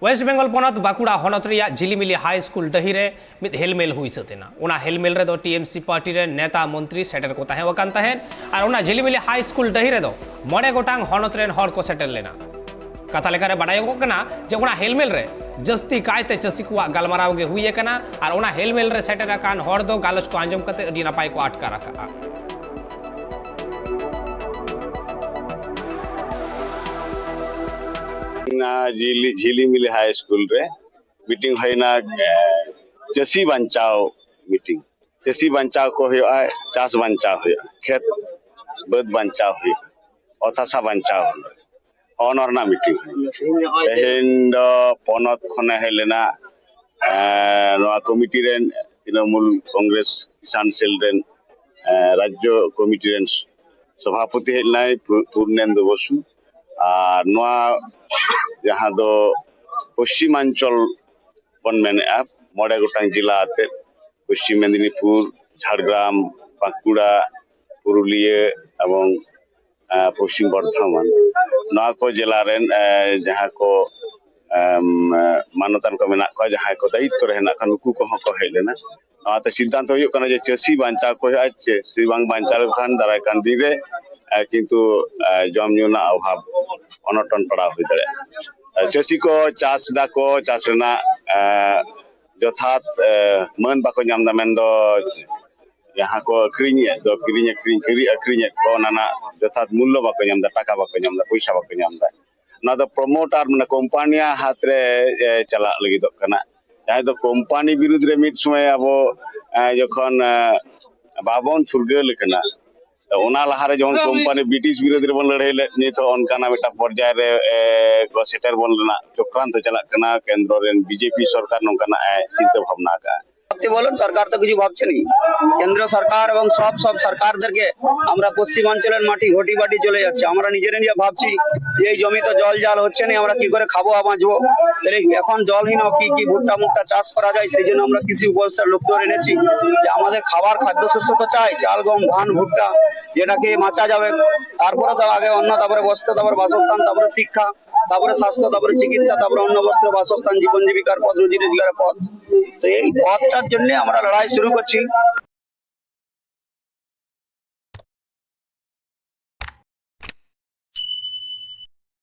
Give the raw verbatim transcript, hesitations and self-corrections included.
West Bengal ᱯᱚᱱᱚᱛ ᱵᱟᱸᱠᱩᱲᱟ ᱦᱚᱱᱚᱛ ᱨᱮᱭᱟᱜ ᱡᱷᱤᱞᱤᱢᱤᱞᱤ ᱦᱟᱭ ᱥᱠᱩᱞ ᱰᱟᱹᱦᱤ ᱨᱮ ᱢᱤᱫ ᱦᱮᱞᱢᱮᱞ ᱦᱩᱭ ᱥᱟᱹᱛ ᱮᱱᱟ᱾ ᱚᱱᱟ ᱦᱮᱞᱢᱮᱞ ᱨᱮᱫᱚ ᱴᱤᱮᱢᱥᱤ ᱯᱟᱨᱴᱤ ᱨᱮᱱ ᱱᱮᱛᱟ ᱢᱚᱱᱛᱨᱤ ᱥᱮᱴᱮᱨ ᱠᱚ ᱛᱟᱦᱮᱸ ᱟᱠᱟᱱ ᱛᱟᱦᱮᱸᱫ᱾ ᱟᱨ ᱚᱱᱟ ᱡᱷᱤᱞᱤᱢᱤᱞᱤ ᱦᱟᱭ ᱥᱠᱩᱞ ᱰᱟᱹᱦᱤ ᱨᱮᱫᱚ ᱢᱚᱬᱮ ᱜᱚᱴᱟᱝ ᱦᱚᱱᱚᱛ ᱨᱮᱱ ᱦᱚᱲ ᱠᱚ ᱥᱮᱴᱮᱨ ᱞᱮᱱᱟ᱾ ᱠᱟᱛᱷᱟ ᱞᱮᱠᱟᱨᱮ ᱵᱟᱰᱟᱭᱚᱜᱚᱜ ᱠᱟᱱᱟ ᱡᱮ ᱚᱱᱟ ᱦᱮᱞᱢᱮᱞ ᱨᱮ ᱡᱟᱹᱥᱛᱤ ᱠᱟᱭᱛᱮ ᱪᱟᱹᱥᱤ ᱠᱚᱣᱟᱜ ᱜᱟᱞᱢᱟᱨᱟᱣ ᱜᱮ ᱦᱩᱭ ᱟᱠᱟᱱᱟ᱾ ᱟᱨ ᱚᱱᱟ ᱦᱮᱞᱢᱮᱞ ᱨᱮ ᱥᱮᱴᱮᱨ ᱟᱠᱟᱱ ᱦᱚᱲ ᱫᱚ ᱜᱟᱞᱚᱪ ᱠᱚ ᱟᱸᱡᱚᱢ ᱠᱟᱛᱮ ᱟᱹᱰᱤ ᱱᱟᱯᱟᱭ ᱠᱚ ᱟᱴᱠᱟᱨ ᱟᱠᱟᱫᱼᱟ᱾ ᱚᱱᱟ ᱡᱷᱤᱞᱤ-, ᱡᱷᱤᱞᱤᱢᱤᱞᱤ ᱦᱟᱭ ᱥᱠᱩᱞ ᱨᱮ ᱢᱤᱴᱤᱝ ᱦᱩᱭᱱᱟ, ᱮ, ᱪᱟᱹᱥᱤ ᱵᱟᱧᱪᱟᱣ ᱢᱤᱴᱤᱝ᱾ ᱪᱟᱹᱥᱤ ᱵᱟᱧᱪᱟᱣ ᱠᱚ ᱦᱩᱭᱩᱜᱼᱟ, ᱪᱟᱥ ᱵᱟᱧᱪᱟᱣ ᱦᱩᱭᱩᱜᱼᱟ, ᱠᱷᱮᱛ ᱵᱟᱹᱫᱽ ᱵᱟᱧᱪᱟᱣ ᱦᱩᱭᱩᱜᱼᱟ, ᱚᱛ ᱦᱟᱥᱟ ᱵᱟᱧᱪᱟᱣ ᱦᱩᱭᱩᱜᱼᱟ᱾ ᱦᱚᱸᱜᱼᱚ ᱱᱚᱣᱟ ᱨᱮᱱᱟᱜ ᱢᱤᱴᱤᱝ ᱦᱩᱭᱱᱟ᱾ ᱛᱮᱦᱮᱧ ᱫᱚ ᱯᱚᱱᱚᱛ ᱠᱷᱚᱱᱮ ᱦᱮᱡ ᱞᱮᱱᱟ, ᱮ, ᱱᱚᱣᱟ ᱠᱚᱢᱤᱴᱤ ᱨᱮᱱ ᱛᱨᱤᱱᱚᱢᱩᱞ ᱠᱚᱝᱜᱨᱮᱥ ᱠᱤᱥᱟᱱ ᱥᱮᱞ ᱨᱮᱱ, ᱮ, ᱨᱟᱡᱽᱡᱚ ᱠᱚᱢᱤᱴᱤ ᱨᱮᱱ ᱥᱚᱵᱷᱟᱯᱚᱛᱤ ᱦᱮᱡ ᱞᱮᱱᱟᱭ ᱯᱩ-, ᱯᱩᱨᱱᱮᱱᱫᱩ ᱵᱚᱥᱩ᱾ ᱟᱨ ᱱᱚᱣᱟ ᱡᱟᱦᱟᱸ ᱫᱚ ᱯᱚᱥᱪᱤᱢᱟᱧᱪᱚᱞ ᱵᱚᱱ ᱢᱮᱱᱮᱫᱼᱟ, ᱢᱚᱬᱮ ᱜᱚᱴᱟᱝ ᱡᱮᱞᱟ ᱟᱛᱮᱫ, ᱯᱚᱥᱪᱤᱢ ᱢᱮᱫᱽᱱᱤᱯᱩᱨ, ᱡᱷᱟᱲᱜᱨᱟᱢ, ᱵᱟᱸᱠᱩᱲᱟ, ᱯᱩᱨᱩᱞᱤᱭᱟᱹ ᱮᱵᱚᱝ, ᱮ, ᱯᱚᱥᱪᱤᱢ ᱵᱚᱨᱫᱷᱚᱢᱟᱱ, ᱱᱚᱣᱟ ᱠᱚ ᱡᱮᱞᱟ ᱨᱮᱱ, ᱮ, ᱡᱟᱦᱟᱸ ᱠᱚ, ᱮᱢ, ᱮ, ᱢᱟᱱᱚᱛᱟᱱ ᱠᱚ ᱢᱮᱱᱟᱜ ᱠᱚᱣᱟ, ᱡᱟᱦᱟᱸᱭ ᱠᱚ ᱫᱟᱭᱤᱛᱛᱚ ᱨᱮ ᱦᱮᱱᱟᱜ ᱠᱚᱣᱟ, ᱱᱩᱠᱩ ᱠᱚᱦᱚᱸ ᱠᱚ ᱦᱮᱡ ᱞᱮᱱᱟ᱾ ᱱᱚᱣᱟᱛᱮ ᱥᱤᱫᱽᱫᱷᱟᱱᱛᱚ ᱦᱩᱭᱩᱜ ᱠᱟᱱᱟ ᱡᱮ ᱪᱟᱹᱥᱤ ᱵᱟᱧᱪᱟᱣ ᱠᱚ ᱦᱩᱭᱩᱜᱼᱟ, ᱪᱟᱹᱥᱤ ᱵᱟᱝ ᱵᱟᱧᱪᱟᱣ ᱞᱮᱠᱚ ᱠᱷᱟᱱ ᱫᱟᱨᱟᱭ ᱠᱟᱱ ᱫᱤᱱ ᱨᱮ, ᱮ, ᱠᱤᱱᱛᱩ, ᱮ, ᱡᱚᱢ ᱧᱩ ᱨᱮᱱᱟᱜ ᱚᱵᱷᱟᱵ, ᱚᱱᱚᱴᱚᱱ ᱯᱟᱲᱟᱣ ᱦᱩᱭ ᱫᱟᱲᱮᱭᱟᱜᱼᱟ᱾ ᱮ, ᱪᱟᱹᱥᱤ ᱠᱚ ᱪᱟᱥ ᱫᱟᱠᱚ, ᱪᱟᱥ ᱨᱮᱱᱟᱜ, ᱮ, ᱡᱚᱛᱷᱟᱛ, ᱮ, ᱢᱟᱹᱱ ᱵᱟᱠᱚ ᱧᱟᱢ ᱮᱫᱟ, ᱢᱮᱱᱫᱚ ᱡᱟᱦᱟᱸ ᱠᱚ ᱟᱹᱠᱷᱨᱤᱧᱮᱫ ᱫᱚ, ᱠᱤᱨᱤᱧ ᱟᱹᱠᱷᱨᱤᱧ, ᱠᱤᱨᱤᱧ ᱟᱹᱠᱷᱨᱤᱧᱮᱫ ᱠᱚ, ᱚᱱᱟ ᱨᱮᱱᱟᱜ ᱡᱚᱛᱷᱟᱛ ᱢᱩᱞᱞᱚ ᱵᱟᱠᱚ ᱧᱟᱢ ᱮᱫᱟ, ᱴᱟᱠᱟ ᱵᱟᱠᱚ ᱧᱟᱢ ᱮᱫᱟ, ᱯᱚᱭᱥᱟ ᱵᱟᱠᱚ ᱧᱟᱢ ᱮᱫᱟ᱾ ᱚᱱᱟ ᱫᱚ ᱯᱨᱚᱢᱳᱴᱟᱨ, ᱢᱟᱱᱮ ᱠᱳᱢᱯᱟᱱᱤᱭᱟᱜ ᱦᱟᱛ ᱨᱮ, ᱮ, ᱪᱟᱞᱟᱜ ᱞᱟᱹᱜᱤᱫᱚᱜ ᱠᱟᱱᱟ᱾ ᱡᱟᱦᱟᱸᱭ ᱫᱚ ᱠᱳᱢᱯᱟᱱᱤ ᱵᱤᱨᱩᱫᱽ ᱨᱮ ᱢᱤᱫ ᱥᱚᱢᱚᱭ ᱟᱵᱚ, ᱮ, ᱡᱚᱠᱷᱚᱱ, ᱮ, ᱵᱟᱵᱚᱱ ᱯᱷᱩᱨᱜᱟᱹᱞ ᱟᱠᱟᱱᱟ, ᱛᱚ ᱚᱱᱟ ᱞᱟᱦᱟᱨᱮ ᱡᱚᱠᱷᱚᱱ ᱠᱳᱢᱯᱟᱱᱤ ᱵᱨᱤᱴᱤᱥ ᱵᱤᱨᱩᱫᱽ ᱨᱮᱵᱚᱱ ᱞᱟᱹᱲᱦᱟᱹᱭ ᱞᱮᱫ, ᱱᱤᱛ ᱦᱚᱸ ᱚᱱᱠᱟᱱᱟᱜ ᱢᱤᱫᱴᱟᱝ ᱯᱚᱨᱡᱟᱭ ᱨᱮ, ᱮ, ᱠᱚ ᱥᱮᱴᱮᱨ ᱵᱚᱱ ᱨᱮᱱᱟᱜ ᱪᱚᱠᱨᱟᱱᱛᱚ ᱪᱟᱞᱟᱜ ᱠᱟᱱᱟ᱾ ᱠᱮᱱᱫᱨᱚ ᱨᱮᱱ ᱵᱤᱡᱮᱯᱤ ᱥᱚᱨᱠᱟর ᱱᱚᱝᱠᱟᱱᱟᱜ ᱮ ᱪᱤᱱᱛᱟᱹ ᱵᱷᱟᱵᱽᱱᱟ ᱟᱠᱟᱫᱼᱟ᱾ ভাবতে বলেন, সরকার তো কিছু ভাবছেনই। কেন্দ্র সরকার এবং সব সব সরকারদেরকে আমরা পশ্চিমাঞ্চলের মাটি ঘটি বাটি চলে যাচ্ছে। আমরা নিজেরা নিজে ভাবছি যে এই জমি তো জল জাল হচ্ছে না, আমরা কি করে খাবো আর বাঁচবো? তাহলে এখন জলহীন কি কি ভুট্টা মুট্টা চাষ করা যায়, সেই জন্য আমরা কৃষি উপদেষ্টার লক্ষ্য এনেছি যে আমাদের খাবার খাদ্যশস্য তো চাই, চাল গম ধান ভুট্টা, যেটা খেয়ে বাঁচা যাবে। তারপরে তো আগে অন্ন, তারপরে বস্ত্র, তারপরে বাসস্থান, তারপরে শিক্ষা। তারপরে স্বাস্থ্য, তারপরে চিকিৎসা, তারপরে অন্নবস্ত্র বাসস্থান, জীবন জীবিকার পথ, রুজি রোজগারের পথ। তো এই পথটার জন্য আমরা লড়াই শুরু করছি।